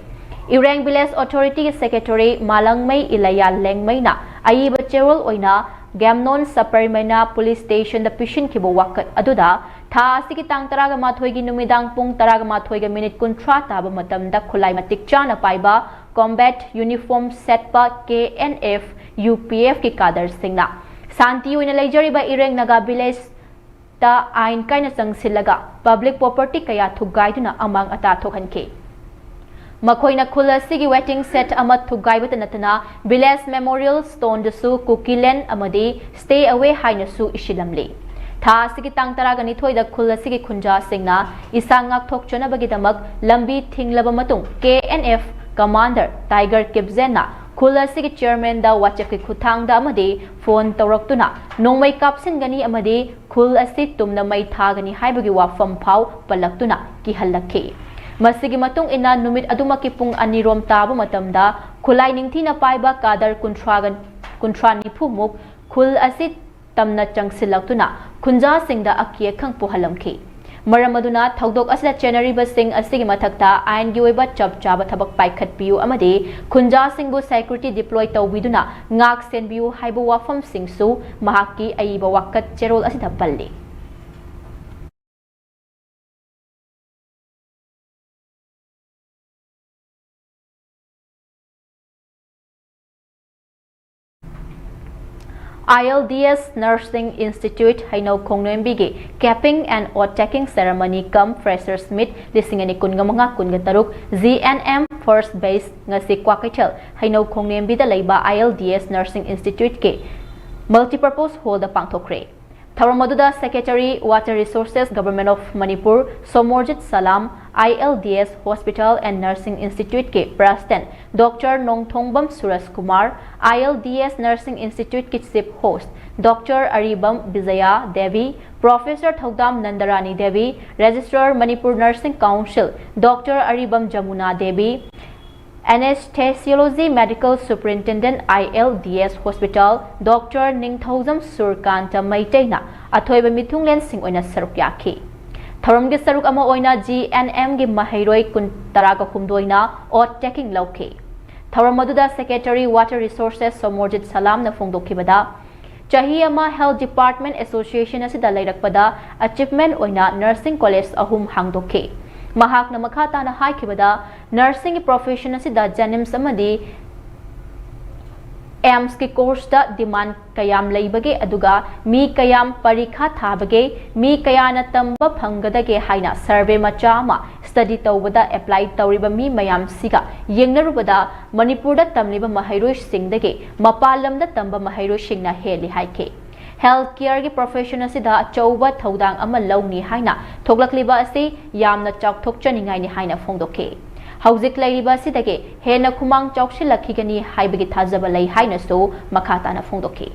ꯏꯔꯦꯡ Village Authority ꯒꯤ Secretary ꯃꯥꯂꯪꯃꯩ ꯏꯂꯩꯌꯥ ꯂꯦꯡꯃꯩꯅ ꯑꯏꯕ ꯆꯦꯔꯣꯜ ꯑꯣꯏꯅ ꯒꯦꯝꯅꯣꯟ ꯁꯄꯔꯃꯩꯅ Police Station ꯗ ꯄꯤꯁꯤꯟꯈꯤꯕ ꯋꯥꯀꯠ ꯑꯗꯨꯗ ꯊꯥ ꯑꯁꯤꯒꯤ ꯇꯥꯡ ꯇꯔꯥꯃꯥꯊꯣꯏꯒꯤ ꯅꯨꯃꯤꯗꯥꯡ ꯄꯨꯡ ꯇꯔꯥꯃꯥꯊꯣꯏꯒ ꯃꯤꯅꯤꯠ ꯀꯨꯟꯊ꯭ꯔꯥ ꯇꯥꯕ ꯃꯇꯝꯗ ꯈꯨꯠꯂꯥꯏ ꯃꯇꯤꯛ ꯆꯥꯅ ꯄꯥꯏꯕ combat uniform ꯁꯦꯠꯄ K N F, U P F ꯀꯤ cadre ꯁꯤꯡꯅ ꯁꯥꯟꯇꯤ ꯑꯣꯏꯅ ꯂꯩꯖꯔꯤꯕ ꯏꯔꯦꯡ ꯅꯥꯒꯥ Village ꯇ ꯑꯥꯏꯟ ꯀꯥꯏꯅ ꯆꯪꯁꯤꯜꯂꯒ public property ꯀꯌꯥ ꯊꯨꯒꯥꯏꯗꯨꯅ ꯑꯃꯥꯡ ꯑꯇꯥ ꯊꯣꯛꯍꯟꯈꯤ꯫ ꯃꯈꯣꯏꯅ ꯈꯨꯜ ꯑꯁꯤꯒꯤ waiting shed ꯑꯃ ꯊꯨꯒꯥꯏꯕꯇ ꯅꯠꯇꯅ Village Memorial Stone ꯗꯁꯨ Kukiland ꯑꯃꯗꯤ Stay Away ꯍꯥꯏꯅꯁꯨ ꯏꯁꯤꯜꯂꯝꯂꯤ꯫ ꯊꯥ ꯑꯁꯤꯒꯤ ꯇꯥꯡ ꯇꯔꯥꯅꯤꯊꯣꯏꯗ ꯈꯨꯜ ꯑꯁꯤꯒꯤ ꯈꯨꯟꯖꯥꯁꯤꯡꯅ ꯏꯁꯥ ꯉꯥꯛꯊꯣꯛꯆꯅꯕꯒꯤꯗꯃꯛ ꯂꯝꯕꯤ ꯊꯤꯡꯂꯕ ꯃꯇꯨꯡ K N F commander Tiger Kipgenꯅ ꯈꯨꯜ ꯑꯁꯤꯒꯤ chairman ꯗ WhatsApp ꯀꯤ ꯈꯨꯠꯊꯥꯡꯗ ꯑꯃꯗꯤ phone ꯇꯧꯔꯛꯇꯨꯅ ꯅꯣꯡꯃꯩ ꯀꯥꯞꯁꯤꯟꯒꯅꯤ ꯑꯃꯗꯤ ꯈꯨꯜ ꯑꯁꯤ ꯇꯨꯝꯅ ꯃꯩ ꯊꯥꯒꯅꯤ ꯍꯥꯏꯕꯒꯤ ꯋꯥꯐꯝ ꯐꯥꯎ ꯄꯜꯂꯛꯇꯨꯅ ꯀꯤꯍꯜꯂꯛꯈꯤ꯫ ꯃꯁꯤꯒꯤ ꯃꯇꯨꯡ ꯏꯟꯅ ꯅꯨꯃꯤꯠ ꯑꯗꯨꯃꯛꯀꯤ ꯄꯨꯡ ꯑꯅꯤ ꯔꯣꯝ ꯇꯥꯕ ꯃꯇꯝꯗ ꯈꯨꯠꯂꯥꯏ ꯅꯤꯡꯊꯤꯅ ꯄꯥꯏꯕ cadre ꯀꯨꯟꯊ꯭ꯔꯥꯒ, ꯀꯨꯟꯊ꯭ꯔꯥ ꯅꯤꯐꯨ ꯃꯨꯛ ꯈꯨꯜ ꯑꯁꯤ ꯇꯝꯅ ꯆꯪꯁꯤꯜꯂꯛꯇꯨꯅ ꯈꯨꯟꯖꯥꯁꯤꯡꯗ ꯑꯀꯤ ꯑꯈꯪ ꯄꯣꯛꯍꯜꯂꯝꯈꯤ꯫ ꯃꯔꯝ ꯑꯗꯨꯅ ꯊꯧꯗꯣꯛ ꯑꯁꯤꯗ ꯆꯦꯟꯅꯔꯤꯕꯁꯤꯡ ꯑꯁꯤꯒꯤ ꯃꯊꯛꯇ ꯑꯥꯏꯟꯒꯤ ꯑꯣꯏꯕ ꯆꯞ ꯆꯥꯕ ꯊꯕꯛ ꯄꯥꯏꯈꯠꯄꯤꯌꯨ ꯑꯃꯗꯤ ꯈꯨꯟꯖꯥꯁꯤꯡꯕꯨ security deploy ꯇꯧꯕꯤꯗꯨꯅ ꯉꯥꯛ ꯁꯦꯟꯕꯤꯌꯨ ꯍꯥꯏꯕ ꯋꯥꯐꯝꯁꯤꯡꯁꯨ ꯃꯍꯥꯛꯀꯤ ꯑꯏꯕ ꯋꯥꯀꯠ ꯆꯦꯔꯣꯜ ꯑꯁꯤꯗ ꯄꯜꯂꯤ꯫ I L D S Nursing Institute ꯍꯩꯅꯧ ꯈꯣꯡꯅꯦꯝꯕꯤꯒꯤ capping and oath taking ceremony cum freshers meet ꯂꯤꯁꯤꯡ ꯑꯅꯤ ꯀꯨꯟꯃꯉꯥ ꯀꯨꯟꯇꯔꯨꯛ G N M first batch ꯉꯁꯤ ꯀ꯭ꯋꯥꯀꯩꯊꯦꯜ ꯍꯩꯅꯧ ꯈꯣꯡꯅꯦꯝꯕꯤꯗ ꯂꯩꯕ I L D S Nursing Institute ꯀꯤ multipurpose hall ꯗ ꯄꯥꯡꯊꯣꯛꯈ꯭ꯔꯦ꯫ ꯊꯧꯔꯝ ꯑꯗꯨꯗ Secretary Water Resources Government of Manipur Somorjit Salam, I L D S Hospital and Nursing Institute ꯀꯤ President Doctor Nongthongbam Suraj Kumar, I L D S Nursing Institute ꯀꯤ Chief Host Doctor ꯑꯔꯤꯕꯝ ꯕꯤꯖꯌꯥ ꯗꯦꯕꯤ, Professor ꯊꯧꯗꯥꯝ ꯅꯟꯗꯔꯥꯅꯤ Devi, Registrar Manipur Nursing Council Doctor Aribam Yamuna Devi, Anesthesiology Medical Superintendent I L D S Hospital Doctor ꯅꯤꯡꯊꯧꯖꯝ ꯁꯨꯔꯀꯥꯟꯇ ꯃꯩꯇꯩꯅ ꯑꯊꯣꯏꯕ ꯃꯤꯊꯨꯡꯂꯦꯟꯁꯤꯡ ꯑꯣꯏꯅ ꯁꯔꯨꯛ ꯌꯥꯈꯤ꯫ ꯊꯧꯔꯝꯒꯤ ꯁꯔꯨꯛ ꯑꯃ ꯑꯣꯏꯅ ꯖꯤ ꯑꯦꯟ ꯑꯦꯝꯒꯤ ꯃꯍꯩꯔꯣꯏ ꯀꯨꯟ ꯇꯔꯥꯒ ꯍꯨꯝꯗꯣꯏꯅ oath taking ꯂꯧꯈꯤ꯫ ꯊꯧꯔꯝ ꯑꯗꯨꯗ Secretary Water Resources ꯁꯣꯃꯣꯔꯖꯤꯠ ꯁꯂꯥꯝꯅ ꯐꯣꯡꯗꯣꯛꯈꯤꯕꯗ, ꯆꯍꯤ ꯑꯃ Health Department Association ꯑꯁꯤꯗ ꯂꯩꯔꯛꯄꯗ achievement ꯑꯣꯏꯅ nursing college ꯑꯍꯨꯝ ꯍꯥꯡꯗꯣꯛꯈꯤ꯫ ꯃꯍꯥꯛꯅ ꯃꯈꯥ ꯇꯥꯅ ꯍꯥꯏꯈꯤꯕꯗ, nursing profession ꯑꯁꯤꯗ JNIMS ꯑꯃꯗꯤ AIIMSꯀꯤ courseꯇ demand ꯀꯌꯥꯝ ꯂꯩꯕꯒꯦ, ꯑꯗꯨꯒ ꯃꯤ ꯀꯌꯥꯝ ꯄꯔꯤꯈꯥ ꯊꯥꯕꯒꯦ, ꯃꯤ ꯀꯌꯥꯅ ꯇꯝꯕ ꯐꯪꯒꯗꯒꯦ ꯍꯥꯏꯅ survey ꯃꯆꯥ ꯑꯃ study ꯇꯧꯕꯗ apply ꯇꯧꯔꯤꯕ ꯃꯤ ꯃꯌꯥꯝꯁꯤꯒ ꯌꯦꯡꯅꯔꯨꯕꯗ, ꯃꯅꯤꯄꯨꯔꯗ ꯇꯝꯂꯤꯕ ꯃꯍꯩꯔꯣꯏꯁꯤꯡꯗꯒꯤ ꯃꯄꯥꯟ ꯂꯝꯗ ꯇꯝꯕ ꯃꯍꯩꯔꯣꯏꯁꯤꯡꯅ ꯍꯦꯜꯂꯤ ꯍꯥꯏꯈꯤ꯫ Health careꯒꯤ profession ꯑꯁꯤꯗ ꯑꯆꯧꯕ ꯊꯧꯗꯥꯡ ꯑꯃ ꯂꯧꯅꯤ ꯍꯥꯏꯅ ꯊꯣꯛꯂꯛꯂꯤꯕ ꯑꯁꯤ ꯌꯥꯝꯅ ꯆꯥꯎꯊꯣꯛꯆꯅꯤꯡꯉꯥꯏꯅꯤ ꯍꯥꯏꯅ ꯐꯣꯡꯗꯣꯛꯈꯤ꯫ ꯍꯧꯖꯤꯛ ꯂꯩꯔꯤꯕ ꯑꯁꯤꯗꯒꯤ ꯍꯦꯟꯅ ꯈꯨꯃꯥꯡ ꯆꯥꯎꯁꯤꯜꯂꯛꯈꯤꯒꯅꯤ ꯍꯥꯏꯕꯒꯤ ꯊꯥꯖꯕ ꯂꯩ ꯍꯥꯏꯅꯁꯨ ꯃꯈꯥ ꯇꯥꯅ ꯐꯣꯡꯗꯣꯛꯈꯤ꯫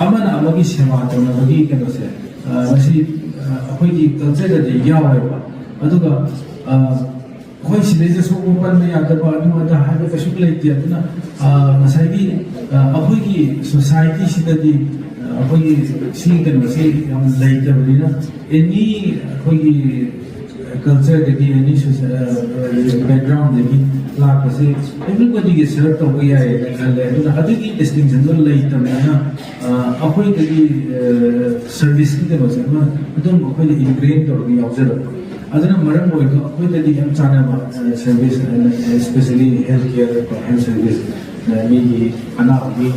ꯑꯃꯅ ꯑꯃꯒꯤ ꯁꯦꯕꯥ ꯇꯧꯅꯕꯒꯤ ꯀꯩꯅꯣꯁꯦ, ꯑ, ꯃꯁꯤ, ꯑ, ꯑꯩꯈꯣꯏꯒꯤ cultureꯗꯗꯤ ꯌꯥꯎꯋꯦꯕ꯫ ꯑꯗꯨꯒ, ꯑ, ꯑꯩꯈꯣꯏ ꯁꯤꯗꯩꯗ ꯁꯣꯛꯄ ꯄꯟꯕ ꯌꯥꯗꯕ, ꯑꯗꯨ ꯑꯗꯥ ꯍꯥꯏꯕ ꯀꯩꯁꯨ ꯂꯩꯇꯦ꯫ ꯑꯗꯨꯅ, ꯑ, ꯉꯁꯥꯏꯒꯤ, ꯑ, ꯑꯩꯈꯣꯏꯒꯤ societyꯁꯤꯗꯗꯤ, ꯑ, ꯑꯩꯈꯣꯏꯒꯤ ꯁꯤꯒꯤ ꯀꯩꯅꯣꯁꯤ ꯌꯥꯝ ꯂꯩꯇꯕꯅꯤꯅ, any ꯑꯩꯈꯣꯏꯒꯤ cultureꯗꯒꯤ, any backgroundꯗꯒꯤ ꯂꯥꯛꯄꯁꯦ everybodyꯒꯤ serve ꯇꯧꯕ ꯌꯥꯏꯌꯦꯅ ꯈꯜꯂꯦ꯫ ꯑꯗꯨꯅ ꯑꯗꯨꯒꯤ distinctionꯗꯣ ꯂꯩꯇꯕꯅꯤꯅ, ꯑ, ꯑꯩꯈꯣꯏꯗꯒꯤ, ꯑ, serviceꯀꯤ ꯀꯩꯅꯣꯁꯦ ꯑꯃ ꯑꯗꯨꯝ ꯑꯩꯈꯣꯏꯗ ingrain ꯇꯧꯔꯒ ꯌꯥꯎꯖꯔꯛꯄ꯫ ꯑꯗꯨꯅ ꯃꯔꯝ ꯑꯣꯏꯔꯒ ꯑꯩꯈꯣꯏꯗꯗꯤ ꯌꯥꯝ ꯆꯥꯟꯅꯕ, ꯑ, service, ꯑ, especially health care, health service, ꯑ, ꯃꯤꯒꯤ ꯑꯅꯥꯕꯒꯤ,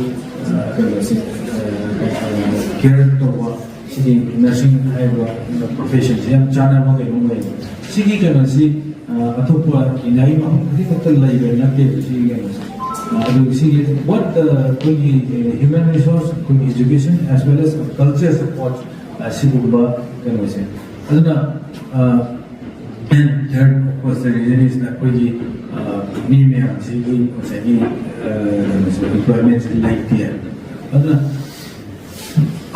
ꯑ, ꯀꯩꯅꯣꯁꯦ, ꯑ, care ꯇꯧꯕ, ꯁꯤꯒꯤ nursing ꯍꯥꯏꯔꯤꯕ professionꯁꯦ ꯌꯥꯝ ꯆꯥꯟꯅꯕ ꯀꯩꯅꯣꯝ ꯑꯣꯏꯌꯦ꯫ ꯁꯤꯒꯤ ꯀꯩꯅꯣꯁꯤ, ꯑ, ꯑꯇꯣꯞꯄ ꯏꯟꯗꯤꯌꯥꯒꯤ ꯃꯐꯝ ꯈꯨꯗꯤꯡꯃꯛꯇ ꯂꯩꯕ ꯅꯠꯇꯦꯕ ꯁꯤꯒꯤ ꯀꯩꯅꯣꯁꯦ꯫ ꯑ, ꯑꯗꯨ ꯁꯤꯒꯤ both, ꯑ, ꯑꯩꯈꯣꯏꯒꯤ human resource, ꯑꯩꯈꯣꯏꯒꯤ education as well as culture support, ꯑ, ꯁꯤꯒꯨꯝꯕ ꯀꯩꯅꯣꯁꯦ꯫ ꯑꯗꯨꯅ, ꯑ, and third, of course, the reason is that ꯑꯩꯈꯣꯏꯒꯤ, ꯑ, ꯃꯤ ꯃꯌꯥꯝꯁꯤꯒꯤ ꯉꯁꯥꯏꯒꯤ, ꯑ, ꯀꯩꯅꯣꯁꯦ, employmentꯁꯦ ꯂꯩꯇꯦ꯫ ꯑꯗꯨꯅ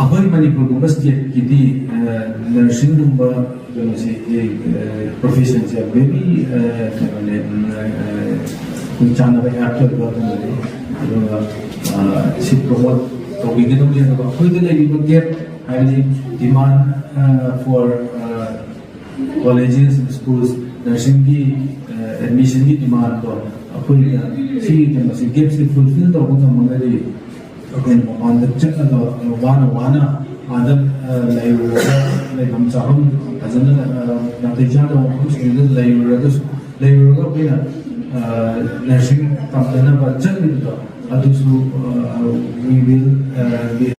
ꯑꯩꯈꯣꯏ ꯃꯅꯤꯄꯨꯔꯒꯨꯝꯕ stateꯀꯤꯗꯤ, ꯑ, nursingꯒꯨꯝꯕ ꯀꯩꯅꯣꯁꯦ, ꯑ, professionꯁꯦ very, ꯑ, ꯀꯩꯅꯣꯅꯦ, ꯎꯝ, ꯑ, ꯑꯩꯈꯣꯏ ꯆꯥꯟꯅꯕ apt ꯑꯣꯏꯕ ꯀꯩꯅꯣꯅꯦ꯫ ꯑꯗꯨꯒ, ꯑ, ꯁꯤ promote ꯇꯧꯕꯤꯒꯗꯕꯅꯤ꯫ ꯑꯗꯨꯒ ꯑꯩꯈꯣꯏꯗ ꯂꯩꯔꯤꯕ ꯒꯦꯞ, ꯍꯥꯏꯕꯗꯤ demand for colleges, schools, nursingꯒꯤ admissionꯒꯤ demandꯗꯣ ꯑꯩꯈꯣꯏꯅ ꯁꯤꯒꯤ ꯀꯩꯅꯣꯁꯤ, gapꯁꯤ fulfill ꯇꯧꯕ ꯉꯝꯃꯒꯗꯤ ꯑꯩꯈꯣꯏꯅ ꯃꯄꯥꯟꯗ ꯆꯠꯂꯒ ꯋꯥꯅ ꯋꯥꯅ ꯑꯥꯗ ꯂꯩꯔꯨꯔꯒ, ꯂꯩꯐꯝ ꯆꯥꯐꯝ ꯐꯖꯅ ꯅꯥꯇꯩ ꯆꯥꯗꯕ ꯃꯐꯝꯁꯤꯡꯗ ꯂꯩꯔꯨꯔꯒꯁꯨ, ꯂꯩꯔꯨꯔꯒ ꯑꯩꯈꯣꯏꯅ nursing ꯇꯝꯗꯅꯕ ꯆꯠꯂꯤꯕꯗꯣ, ꯑꯗꯨꯁꯨ we will be.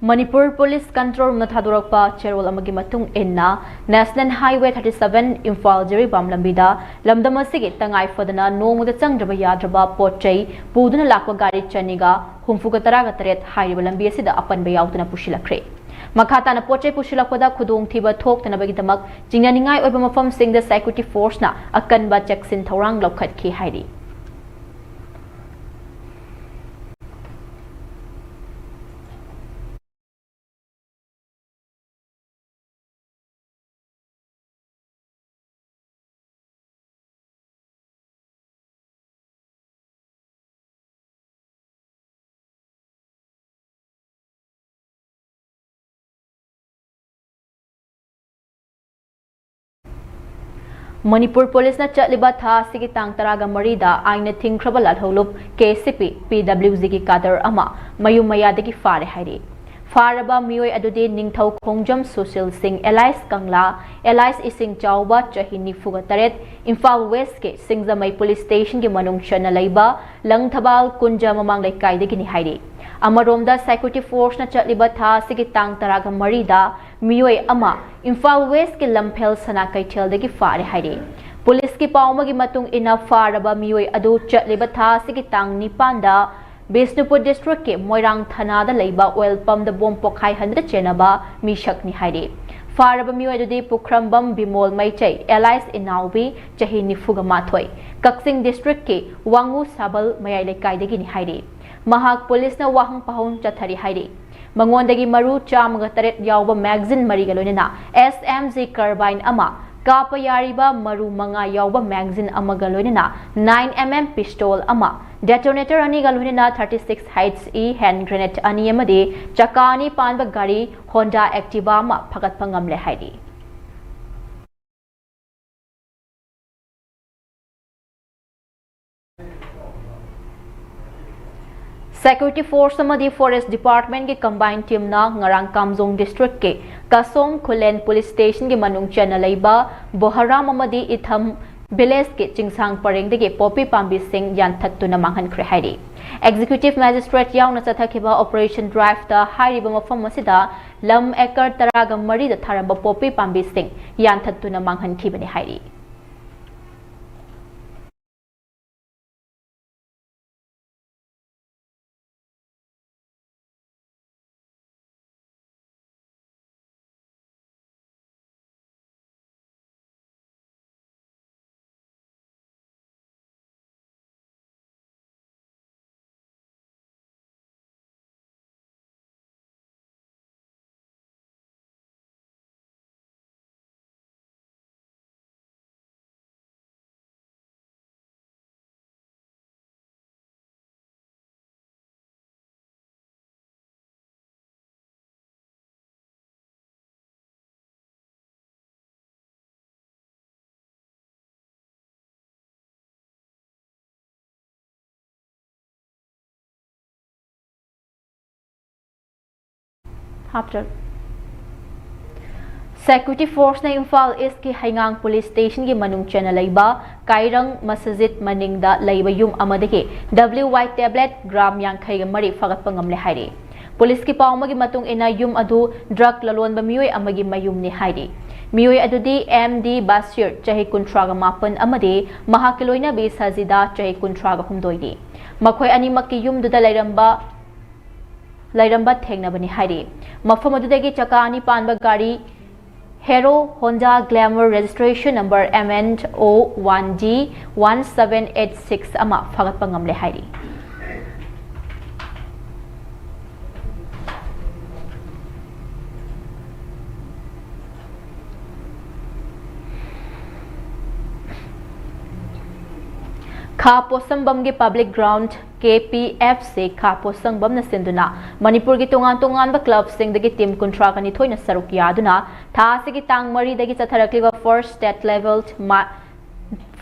Manipur police control ꯔꯨꯝꯅ ꯊꯥꯗꯣꯔꯛꯄ ꯆꯦꯔꯣꯜ ꯑꯃꯒꯤ ꯃꯇꯨꯡ ꯏꯟꯅ, National Highway thirty seven Imphal Jiribam ꯂꯝꯕꯤꯗ ꯂꯝꯗꯝ ꯑꯁꯤꯒꯤ ꯇꯉꯥꯏ ꯐꯗꯅ ꯅꯣꯡꯃꯗ ꯆꯪꯗ꯭ꯔꯕ ꯌꯥꯗ꯭ꯔꯕ ꯄꯣꯠ ꯆꯩ ꯄꯨꯗꯨꯅ ꯂꯥꯛꯄ ꯒꯥꯔꯤ ꯆꯅꯤꯒ ꯍꯨꯝꯐꯨꯒ ꯇꯔꯥꯒ ꯇꯔꯦꯠ ꯍꯥꯏꯔꯤꯕ ꯂꯝꯕꯤ ꯑꯁꯤꯗ ꯑꯄꯟꯕ ꯌꯥꯎꯗꯅ ꯄꯨꯁꯤꯜꯂꯛꯈ꯭ꯔꯦ꯫ ꯃꯈꯥ ꯇꯥꯅ ꯄꯣꯠ ꯆꯩ ꯄꯨꯁꯤꯜꯂꯛꯄꯗ ꯈꯨꯗꯣꯡꯊꯤꯕ ꯊꯣꯛꯇꯅꯕꯒꯤꯗꯃꯛ ꯆꯤꯡꯅꯅꯤꯡꯉꯥꯏ ꯑꯣꯏꯕ ꯃꯐꯝꯁꯤꯡꯗ security forceꯅ ꯑꯀꯟꯕ ꯆꯦꯛꯁꯤꯟ ꯊꯧꯔꯥꯡ ꯂꯧꯈꯠꯈꯤ ꯍꯥꯏꯔꯤ꯫ ꯃꯅꯤꯄꯨꯔ ꯄꯨꯂꯤꯁꯅ ꯆꯠꯂꯤꯕ ꯊꯥ ꯑꯁꯤꯒꯤ ꯇꯥꯡ ꯇꯔꯥꯒ ꯃꯔꯤꯗ ꯑꯥꯏꯟꯅ ꯊꯤꯡꯈ꯭ꯔꯕ ꯂꯥꯜꯍꯧꯂꯨꯞ, ꯀꯦ ꯁꯤ ꯄꯤ, ꯄꯤ ꯗꯕ꯭ꯂꯤꯎ ꯖꯤꯒꯤ ꯀꯥꯗꯔ ꯑꯃ ꯃꯌꯨꯝ ꯃꯌꯥꯗꯒꯤ ꯐꯥꯔꯦ ꯍꯥꯏꯔꯤ꯫ ꯐꯥꯔꯕ ꯃꯤꯑꯣꯏ ꯑꯗꯨꯗꯤ ꯅꯤꯡꯊꯧ ꯈꯣꯡꯖꯝ ꯁꯨꯁꯤꯜ ꯁꯤꯡ alias ꯀꯪꯂꯥ, alias ꯏꯁꯤꯡ ꯆꯥꯎꯕ, ꯆꯍꯤ ꯅꯤꯐꯨꯒ ꯇꯔꯦꯠ, ꯏꯝꯐꯥꯜ ꯋꯦꯁꯀꯤ ꯁꯤꯡꯖꯃꯩ ꯄꯨꯂꯤꯁ ꯁ꯭ꯇꯦꯁꯟꯒꯤ ꯃꯅꯨꯡ ꯆꯟꯅ ꯂꯩꯕ ꯂꯪꯊꯕꯥꯜ ꯀꯨꯟꯖ ꯃꯃꯥꯡ ꯂꯩꯀꯥꯏꯗꯒꯤꯅꯤ ꯍꯥꯏꯔꯤ꯫ ꯑꯃꯔꯣꯝꯗ, security forceꯅ ꯆꯠꯂꯤꯕ ꯊꯥ ꯑꯁꯤꯒꯤ ꯇꯥꯡ ꯇꯔꯥꯒ ꯃꯔꯤꯗ ꯃꯤꯑꯣꯏ ꯑꯃ ꯏꯝꯐꯥꯜ ꯋꯦꯁꯀꯤ ꯂꯝꯐꯦꯜ ꯁꯅꯥ ꯀꯩꯊꯦꯜꯗꯒꯤ ꯐꯥꯔꯦ ꯍꯥꯏꯔꯤ꯫ ꯄꯨꯂꯤꯁꯀꯤ ꯄꯥꯎ ꯑꯃꯒꯤ ꯃꯇꯨꯡ ꯏꯟꯅ, ꯐꯥꯔꯕ ꯃꯤꯑꯣꯏ ꯑꯗꯨ ꯆꯠꯂꯤꯕ ꯊꯥ ꯑꯁꯤꯒꯤ ꯇꯥꯡ ꯅꯤꯄꯥꯟꯗ ꯕꯤꯁꯅꯨꯄꯨꯔ ꯗꯤꯁꯇ꯭ꯔꯤꯛꯀꯤ ꯃꯣꯏꯔꯥꯡ ꯊꯅꯥꯗ ꯂꯩꯕ ꯑꯣꯏꯜ ꯄꯝꯗ ꯕꯣꯝ ꯄꯣꯈꯥꯏꯍꯟꯕꯗ ꯆꯦꯟꯅꯕ ꯃꯤꯁꯛꯅꯤ ꯍꯥꯏꯔꯤ꯫ ꯐꯥꯔꯕ ꯃꯤꯑꯣꯏ ꯑꯗꯨꯗꯤ ꯄꯨꯈ꯭ꯔꯝꯕꯝ ꯕꯤꯃꯣꯜ ꯃꯩꯆꯩ, alias ꯏꯅꯥꯎꯕꯤ, ꯆꯍꯤ ꯅꯤꯐꯨꯒ ꯃꯥꯊꯣꯏ, ꯀꯛꯆꯤꯡ ꯗꯤꯁꯇ꯭ꯔꯤꯛꯀꯤ ꯋꯥꯉꯨ ꯁꯥꯕꯜ ꯃꯌꯥꯏ ꯂꯩꯀꯥꯏꯗꯒꯤꯅꯤ ꯍꯥꯏꯔꯤ꯫ ꯃꯍꯥꯛ ꯄꯨꯂꯤꯁꯅ ꯋꯥꯍꯪ ꯄꯥꯎꯍꯪ ꯆꯠꯊꯔꯤ ꯍꯥꯏꯔꯤ꯫ ꯃꯉꯣꯟꯗꯒꯤ ꯃꯔꯨ ꯆꯥꯝꯃꯒ ꯇꯔꯦꯠ ꯌꯥꯎꯕ magazine ꯃꯔꯤꯒ ꯂꯣꯏꯅꯅ S M G carbine ꯑꯃ, ꯀꯥꯞꯄ ꯌꯥꯔꯤꯕ ꯃꯔꯨ ꯃꯉꯥ ꯌꯥꯎꯕ magazine ꯑꯃꯒ ꯂꯣꯏꯅꯅ nine M M pistol ꯑꯃ, detonator ꯑꯅꯤꯒ ꯂꯣꯏꯅꯅ thirty six H E hand grenade ꯑꯅꯤ ꯑꯃꯗꯤ ꯆꯀꯥ ꯑꯅꯤ ꯄꯥꯟꯕ ꯒꯥꯔꯤ Honda Activa ꯑꯃ ꯐꯒꯠꯄ ꯉꯝꯂꯦ ꯍꯥꯏꯔꯤ꯫ Security Force ꯑꯃꯗꯤ Forest Department ꯀꯤ combine team ꯅ ꯉꯔꯥꯡ ꯀꯥꯝꯖꯣꯡ district ꯀꯤ ꯀꯁꯣꯝ ꯈꯨꯂꯦꯟ police station ꯒꯤ ꯃꯅꯨꯡ ꯆꯟꯅ ꯂꯩꯕ ꯕꯣꯍꯔꯥꯝ ꯑꯃꯗꯤ ꯏꯊꯝ village ꯀꯤ ꯆꯤꯡꯁꯥꯡ ꯄꯔꯦꯡꯗꯒꯤ ꯄꯣꯄꯤ ꯄꯥꯝꯕꯤꯁꯤꯡ ꯌꯥꯟꯊꯠꯇꯨꯅ ꯃꯥꯡꯍꯟꯈ꯭ꯔꯦ ꯍꯥꯏꯔꯤ꯫ Executive Magistrate ꯌꯥꯎꯅ ꯆꯠꯊꯈꯤꯕ operation drive ꯇ ꯍꯥꯏꯔꯤꯕ ꯃꯐꯝ ꯑꯁꯤꯗ ꯂꯝ acre ꯇꯔꯥꯒ ꯃꯔꯤꯗ ꯊꯥꯔꯝꯕ ꯄꯣꯄꯤ ꯄꯥꯝꯕꯤꯁꯤꯡ ꯌꯥꯟꯊꯠꯇꯨꯅ ꯃꯥꯡꯍꯟꯈꯤꯕꯅꯤ ꯍꯥꯏꯔꯤ꯫ ꯍꯥꯞꯆꯔ Security Force ꯅ ꯏꯝꯐꯥꯜ East ꯀꯤ ꯍꯩꯉꯥꯡ police station ꯒꯤ ꯃꯅꯨꯡ ꯆꯟꯅ ꯂꯩꯕ ꯀꯥꯏꯔꯪ ꯃꯁꯖꯤꯗ ꯃꯅꯤꯡꯗ ꯂꯩꯕ ꯌꯨꯝ ꯑꯃꯗꯒꯤ W Y tablet gram ꯌꯥꯡꯈꯩꯒ ꯃꯔꯤ ꯐꯒꯠꯄ ꯉꯝꯂꯦ ꯍꯥꯏꯔꯤ꯫ Police ꯀꯤ ꯄꯥꯎ ꯑꯃꯒꯤ ꯃꯇꯨꯡ ꯏꯟꯅ ꯌꯨꯝ ꯑꯗꯨ drug ꯂꯂꯣꯟꯕ ꯃꯤꯑꯣꯏ ꯑꯃꯒꯤ ꯃꯌꯨꯝꯅꯤ ꯍꯥꯏꯔꯤ꯫ ꯃꯤꯑꯣꯏ ꯑꯗꯨꯗꯤ M D ꯕꯥꯁꯤꯔ, ꯆꯍꯤ ꯀꯨꯟꯊ꯭ꯔꯥꯒ ꯃꯥꯄꯟ, ꯑꯃꯗꯤ ꯃꯍꯥꯛꯀꯤ ꯂꯣꯏꯅꯕꯤ ꯁꯖꯤꯗꯥ, ꯆꯍꯤ ꯀꯨꯟꯊ꯭ꯔꯥꯒ ꯍꯨꯝꯗꯣꯏꯅꯤ꯫ ꯃꯈꯣꯏ ꯑꯅꯤꯃꯛꯀꯤ ꯌꯨꯝꯗꯨꯗ ꯂꯩꯔꯝꯕ ꯂꯩꯔꯝꯕ ꯊꯦꯡꯅꯕꯅꯤ ꯍꯥꯏꯔꯤ꯫ ꯃꯐꯝ ꯑꯗꯨꯗꯒꯤ ꯆꯀꯥ ꯑꯅꯤ ꯄꯥꯟꯕ ꯒꯥꯔꯤ Hero Honda Glamour registration number M N O one D one seven eight six ꯑꯃ ꯐꯥꯒꯠꯄ ꯉꯝꯂꯦ ꯍꯥꯏꯔꯤ꯫ ꯈꯥ ꯄꯣꯠꯁꯪꯕꯝꯒꯤ public ground K P F C ꯈꯥ ꯄꯣꯠꯁꯪꯕꯝꯅ ꯁꯤꯟꯗꯨꯅ ꯃꯅꯤꯄꯨꯔꯒꯤ ꯇꯣꯉꯥꯟ ꯇꯣꯉꯥꯟꯕ ꯀ꯭ꯂꯕꯁꯤꯡꯗꯒꯤ ꯇꯤꯝ ꯀꯨꯟꯊ꯭ꯔꯥꯒ ꯅꯤꯊꯣꯏꯅ ꯁꯔꯨꯛ ꯌꯥꯗꯨꯅ ꯊꯥ ꯑꯁꯤꯒꯤ ꯇꯥꯡ ꯃꯔꯤꯗꯒꯤ ꯆꯠꯊꯔꯛꯂꯤꯕ ꯐꯥꯔꯁ ꯁ꯭ꯇꯦꯠ ꯂꯦꯚꯦꯜ ꯃꯥ-,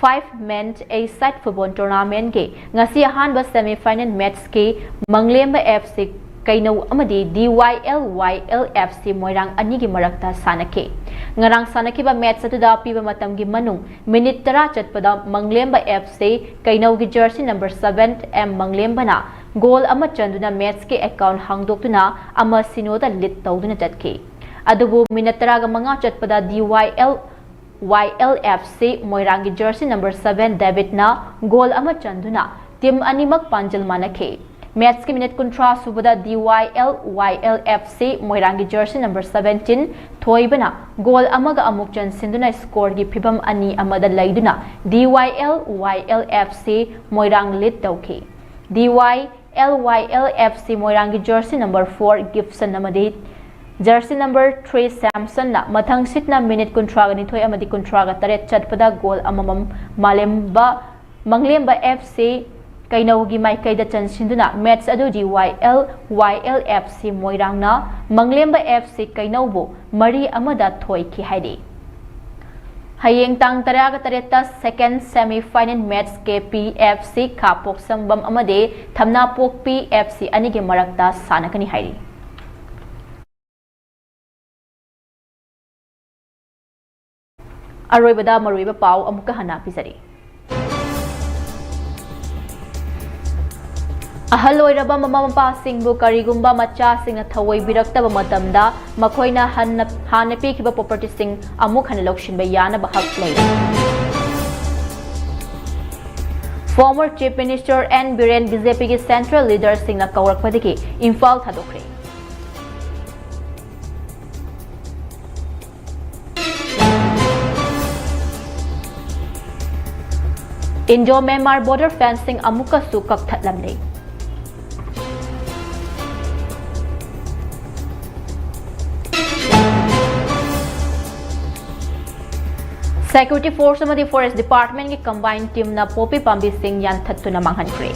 ꯐꯥꯏꯚ ꯃꯦꯟ ꯑꯦ ꯁꯥꯏꯠ ꯐꯨꯠꯕꯣꯜ ꯇꯣꯔꯅꯥꯃꯦꯟꯒꯤ ꯉꯁꯤ ꯑꯍꯥꯟꯕ ꯁꯦꯃꯤ ꯐꯥꯏꯅꯦꯜ ꯃꯦꯠꯁꯀꯤ ꯃꯪꯂꯦꯝꯕ ꯑꯦꯐ ꯁꯤ ꯀꯩꯅꯧ ꯑꯃꯗꯤ ꯗꯤ ꯋꯥꯏ L Y L F C ꯃꯣꯏꯔꯥꯡ ꯑꯅꯤꯒꯤ ꯃꯔꯛꯇ ꯁꯥꯟꯅꯈꯤ꯫ ꯉꯔꯥꯡ ꯁꯥꯟꯅꯈꯤꯕ ꯃꯦꯠꯁ ꯑꯗꯨꯗ ꯑꯄꯤꯕ ꯃꯇꯝꯒꯤ ꯃꯅꯨꯡ ꯃꯤꯅꯤꯠ ꯇꯔꯥ ꯆꯠꯄꯗ ꯃꯪꯂꯦꯝꯕ ꯑꯦꯐ ꯁꯤ ꯀꯩꯅꯧꯒꯤ ꯖꯔꯁꯤ ꯅꯝꯕꯔ ꯁꯚꯦꯟ ꯑꯦꯝ ꯃꯪꯂꯦꯝꯕꯅ ꯒꯣꯜ ꯑꯃ ꯆꯟꯗꯨꯅ ꯃꯦꯠꯁꯀꯤ ꯑꯦꯀꯥꯎꯟ ꯍꯥꯡꯗꯣꯛꯇꯨꯅ ꯑꯃ ꯁꯤꯅꯣꯗ ꯂꯤꯗ ꯇꯧꯗꯨꯅ ꯆꯠꯈꯤ꯫ ꯑꯗꯨꯕꯨ ꯃꯤꯅꯠ ꯇꯔꯥꯒ ꯃꯉꯥ ꯆꯠꯄꯗ ꯗꯤ ꯋꯥꯏ L Y L F C ꯃꯣꯏꯔꯥꯡꯒꯤ ꯖꯔꯁꯤ ꯅꯝꯕꯔ ꯁꯚꯦꯟ ꯗꯦꯕꯤꯠꯅ ꯒꯣꯜ ꯑꯃ ꯆꯟꯗꯨꯅ ꯇꯤꯝ ꯑꯅꯤꯃꯛ ꯄꯥꯟꯖꯤꯜ ꯃꯥꯟꯅꯈꯤ꯫ ꯃꯦꯠꯁꯀꯤ ꯃꯤꯅꯠ ꯀꯨꯟꯊ꯭ꯔꯥ ꯁꯨꯕꯗ ꯗꯤ ꯋꯥꯏ L Y L F C ꯃꯣꯏꯔꯥꯡꯒꯤ ꯖꯔꯁꯤ ꯅꯝꯕꯔ ꯁꯚꯦꯟꯇꯤꯟ ꯊꯣꯏꯕꯅ ꯒꯣꯜ ꯑꯃꯒ ꯑꯃꯨꯛ ꯆꯟꯁꯤꯟꯗꯨꯅ ꯁ꯭ꯀꯣꯔꯒꯤ ꯐꯤꯚꯝ ꯑꯅꯤ ꯑꯃꯗ ꯂꯩꯗꯨꯅ ꯗꯤ ꯋꯥꯏ L Y L F C ꯃꯣꯏꯔꯥꯡ ꯂꯤꯗ ꯇꯧꯈꯤ꯫ ꯗꯤ ꯋꯥꯏ L Y L F C ꯃꯣꯏꯔꯥꯡꯒꯤ ꯖꯔꯁꯤ ꯅꯝꯕꯔ ꯐꯣꯔ ꯒꯤꯞꯁꯟ ꯑꯃꯗꯤ ꯖꯔꯁꯤ ꯅꯝꯕꯔ ꯊ꯭ꯔꯤ ꯁꯦꯝꯁꯟꯅ ꯃꯊꯪ ꯁꯤꯠꯅ ꯃꯤꯅꯤꯠ ꯀꯨꯟꯊ꯭ꯔꯥꯒ ꯅꯤꯊꯣꯏ ꯑꯃꯗꯤ ꯀꯨꯟꯊ꯭ꯔꯥꯒ ꯇꯔꯦꯠ ꯆꯠꯄꯗ ꯒꯣꯜ ꯑꯃꯃꯝ ꯃꯥꯂꯦꯝꯕ ꯃꯪꯂꯦꯝꯕ ꯑꯦꯐ ꯁꯤ ꯀꯩꯅꯧꯒꯤ ꯃꯥꯏꯀꯩꯗ ꯆꯟꯁꯤꯟꯗꯨꯅ ꯃꯦꯠꯁ ꯑꯗꯨ ꯗꯤ ꯋꯥꯏ L Y L F C ꯃꯣꯏꯔꯥꯡꯅ ꯃꯪꯂꯦꯝꯕ F ꯁꯤ ꯀꯩꯅꯧꯕꯨ ꯃꯔꯤ ꯑꯃꯗ ꯊꯣꯏꯈꯤ ꯍꯥꯏꯔꯤ꯫ ꯍꯌꯦꯡ ꯇꯥꯡ ꯇꯔꯥꯒ ꯇꯔꯦꯠꯇ ꯁꯦꯀꯦꯟ ꯁꯦꯃꯤ ꯐꯥꯏꯅꯦꯜ ꯃꯦꯠꯁ ꯀꯦ ꯄꯤ ꯑꯦꯐ ꯁꯤ ꯈꯥ ꯄꯣꯛꯁꯪꯕꯝ ꯑꯃꯗꯤ ꯊꯝꯅꯥꯄꯣꯛꯄꯤ ꯑꯦꯐ ꯁꯤ ꯑꯅꯤꯒꯤ ꯃꯔꯛꯇ ꯁꯥꯟꯅꯒꯅꯤ ꯍꯥꯏꯔꯤ꯫ ꯑꯔꯣꯏꯕꯗ ꯃꯔꯨꯑꯣꯏꯕ ꯄꯥꯎ ꯑꯃꯨꯛꯀ ꯍꯟꯅ ꯄꯤꯖꯔꯤ꯫ ꯑꯍꯜ ꯑꯣꯏꯔꯕ ꯃꯃꯥ ꯃꯄꯥꯁꯤꯡꯕꯨ ꯀꯔꯤꯒꯨꯝꯕ ꯃꯆꯥꯁꯤꯡꯅ ꯊꯑꯣꯏꯕꯤꯔꯛꯇꯕ ꯃꯇꯝꯗ ꯃꯈꯣꯏꯅ ꯍꯟꯅ, ꯍꯥꯟꯅ ꯄꯤꯈꯤꯕ ꯄ꯭ꯔꯣꯄꯔꯇꯤꯁꯤꯡ ꯑꯃꯨꯛ ꯍꯟꯅ ꯂꯧꯁꯤꯟꯕ ꯌꯥꯅꯕ ꯍꯛ ꯂꯩ꯫ Former Chief Minister N Biren B J ꯄꯤꯒꯤ central leaderꯁꯤꯡꯅ ꯀꯧꯔꯛꯄꯗꯒꯤ ꯏꯝꯐꯥꯜ ꯊꯥꯗꯣꯛꯈ꯭ꯔꯦ꯫ Indo Myanmar border fencing ꯑꯃꯨꯛꯀꯁꯨ ꯀꯛꯊꯠꯂꯝꯂꯦ꯫ Security Force ꯑꯃꯗꯤ Forest Department ꯀꯤ combine team ꯅ ꯄꯣꯄꯤ ꯄꯥꯝꯕꯤꯁꯤꯡ ꯌꯥꯟꯊꯠꯇꯨꯅ ꯃꯥꯡꯍꯟꯈ꯭ꯔꯦ꯫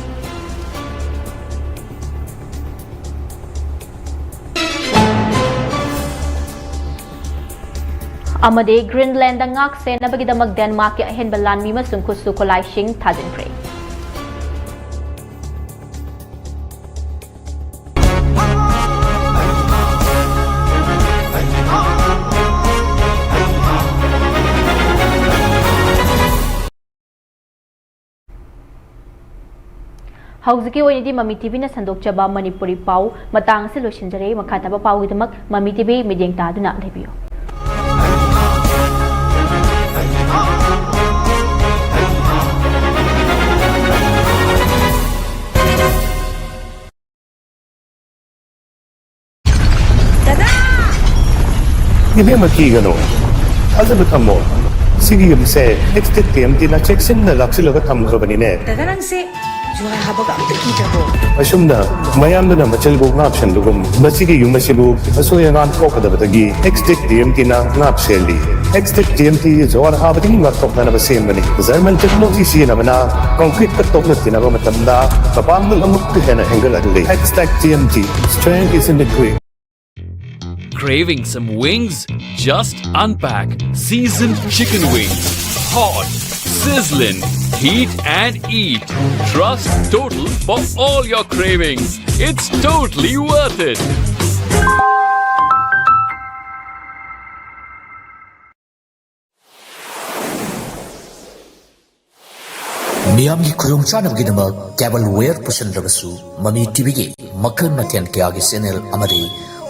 ꯑꯃꯗꯤ Greenland ꯗ ꯉꯥꯛ ꯁꯦꯟꯅꯕꯒꯤꯗꯃꯛ Denmark ꯀꯤ ꯑꯍꯦꯟꯕ ꯂꯥꯟꯃꯤ ꯑꯃꯁꯨꯡ ꯈꯨꯠꯁꯨ ꯈꯨꯠꯂꯥꯏꯁꯤꯡ ꯊꯥꯖꯤꯟꯈ꯭ꯔꯦ꯫ ꯍꯧꯖꯤꯛꯀꯤ ꯑꯣꯏꯅꯗꯤ ꯃꯃꯤ ꯇꯤꯚꯤꯅ ꯁꯟꯗꯣꯛꯆꯕ ꯃꯅꯤꯄꯨꯔꯤ ꯄꯥꯎ ꯃꯇꯥꯡ ꯑꯁꯤ ꯂꯣꯏꯁꯤꯟꯖꯔꯦ꯫ ꯃꯈꯥ ꯇꯥꯕ ꯄꯥꯎꯒꯤꯗꯃꯛ ꯃꯃꯤ ꯇꯤꯚꯤ ꯃꯤꯠꯌꯦꯡ ꯇꯥꯗꯨꯅ ꯂꯩꯕꯤꯌꯨ꯫ ꯏꯕꯦꯝꯃ, ꯀꯤꯒꯅꯨ, ꯊꯥꯖꯕ ꯊꯝꯃꯣ꯫ ꯁꯤꯒꯤ ꯌꯨꯝꯁꯦ ꯑꯦꯛꯁꯇꯦꯛ ꯇꯤ ꯑꯦꯝ ꯇꯤꯅ ꯆꯦꯛꯁꯤꯟꯅ ꯂꯥꯛꯁꯤꯜꯂꯒ ꯊꯝꯈ꯭ꯔꯕꯅꯤꯅꯦ꯫ ꯗꯗꯥ, ꯅꯪꯁꯦ ꯖꯨꯋꯥꯔ ꯍꯥꯕꯒ ꯑꯝꯇ ꯀꯤꯗ꯭ꯔꯕꯣ? ꯑꯁꯨꯝꯅ ꯃꯌꯥꯝꯗꯨꯅ ꯃꯆꯜꯕꯨ ꯉꯥꯛꯁꯦꯟꯕꯒꯨꯝ, ꯃꯁꯤꯒꯤ ꯌꯨꯝ ꯑꯁꯤꯕꯨ ꯑꯁꯣꯏ ꯑꯉꯥꯝ ꯊꯣꯛꯀꯗꯕꯗꯒꯤ ꯑꯦꯛꯁꯇꯦꯛ ꯇꯤ ꯑꯦꯝ ꯇꯤꯅ ꯉꯥꯛ ꯁꯦꯜꯂꯤ꯫ ꯑꯦꯛꯁꯇꯦꯛ ꯇꯤ ꯑꯦꯝ ꯇꯤ ꯖꯨꯋꯥꯔ ꯍꯥꯕꯗꯒꯤ ꯉꯥꯛꯊꯣꯛꯅꯅꯕ ꯁꯦꯝꯕꯅꯤ꯫ ꯖꯔꯃꯟ ꯇꯦꯛꯅꯣꯂꯣꯖꯤ ꯁꯤꯖꯤꯟꯅꯕꯅ ꯀꯪꯀ꯭ꯔꯤꯠꯀ ꯇꯣꯛꯅ ꯇꯤꯟꯅꯕ ꯃꯇꯝꯗ ꯃꯄꯥꯡꯒꯜ ꯑꯃꯨꯛꯀ ꯍꯦꯟꯅ ꯍꯦꯟꯒꯠꯍꯜꯂꯤ꯫ ꯑꯦꯛꯁꯇꯦꯛ T M T, strength is in the grip. Craving some wings? Just unpack seasoned chicken wings. Hot, sizzling, heat and eat. Trust Total for all your cravings. It's totally worth it. ꯃꯤꯌꯥꯝꯒꯤ ꯈꯨꯗꯣꯡꯆꯥꯅꯕꯒꯤꯗꯃꯛ ꯀꯦꯕꯜ ꯋꯦꯌꯔ ꯄꯨꯁꯤꯟꯗ꯭ꯔꯕꯁꯨ, ꯃꯃꯤ ꯇꯤꯚꯤꯒꯤ ꯃꯈꯜ ꯃꯊꯦꯜ ꯀꯌꯥꯒꯤ ꯆꯦꯅꯦꯜ ꯑꯃꯗꯤ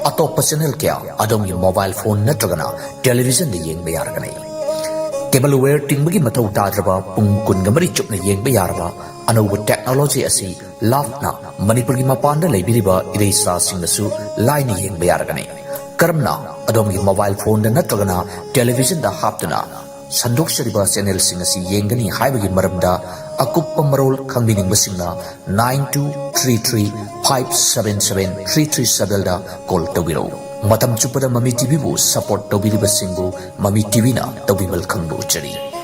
ꯑꯇꯣꯞꯄ ꯆꯦꯅꯦꯜ ꯀꯌꯥ ꯑꯗꯣꯝꯒꯤ ꯃꯣꯕꯥꯏꯜ ꯐꯣꯟ ꯅꯠꯇ꯭ꯔꯒꯅ ꯇꯦꯂꯤꯚꯤꯖꯟꯗ ꯌꯦꯡꯕ ꯌꯥꯔꯒꯅꯤ꯫ ꯀꯦꯕꯜ ꯋꯦꯌꯔ ꯇꯤꯡꯕꯒꯤ ꯃꯊꯧ ꯇꯥꯗ꯭ꯔꯕ, ꯄꯨꯡ ꯀꯨꯟꯒ ꯃꯔꯤ ꯆꯨꯞꯅ ꯌꯦꯡꯕ ꯌꯥꯔꯕ ꯑꯅꯧꯕ ꯇꯦꯛꯅꯣꯂꯣꯖꯤ ꯑꯁꯤ ꯂꯥꯞꯅ ꯃꯅꯤꯄꯨꯔꯒꯤ ꯃꯄꯥꯟꯗ ꯂꯩꯕꯤꯔꯤꯕ ꯏꯔꯩꯆꯥꯁꯤꯡꯅꯁꯨ ꯂꯥꯏꯅ ꯌꯦꯡꯕ ꯌꯥꯔꯒꯅꯤ꯫ ꯀꯔꯝꯅ? ꯑꯗꯣꯝꯒꯤ ꯃꯣꯕꯥꯏꯜ ꯐꯣꯟꯗ ꯅꯠꯇ꯭ꯔꯒꯅ ꯇꯦꯂꯤꯚꯤꯖꯟꯗ ꯍꯥꯞꯇꯨꯅ ꯁꯟꯗꯣꯛꯆꯔꯤꯕ ꯆꯦꯅꯦꯜꯁꯤꯡ ꯑꯁꯤ ꯌꯦꯡꯒꯅꯤ ꯍꯥꯏꯕꯒꯤ ꯃꯔꯝꯗ ꯑꯀꯨꯞꯄ ꯃꯔꯣꯜ ꯈꯪꯕꯤꯅꯤꯡꯕꯁꯤꯡꯅ nine two three three five seven seven three three seven ꯗ ꯀꯣꯜ ꯇꯧꯕꯤꯔꯛꯎ꯫ ꯃꯇꯝ ꯆꯨꯞꯄꯗ ꯃꯃꯤ ꯇꯤꯚꯤꯕꯨ ꯁꯄꯣꯔꯠ ꯇꯧꯕꯤꯔꯤꯕꯁꯤꯡꯕꯨ ꯃꯃꯤ ꯇꯤꯚꯤꯅ ꯇꯧꯕꯤꯃꯜ ꯈꯪꯕ ꯎꯠꯆꯔꯤ꯫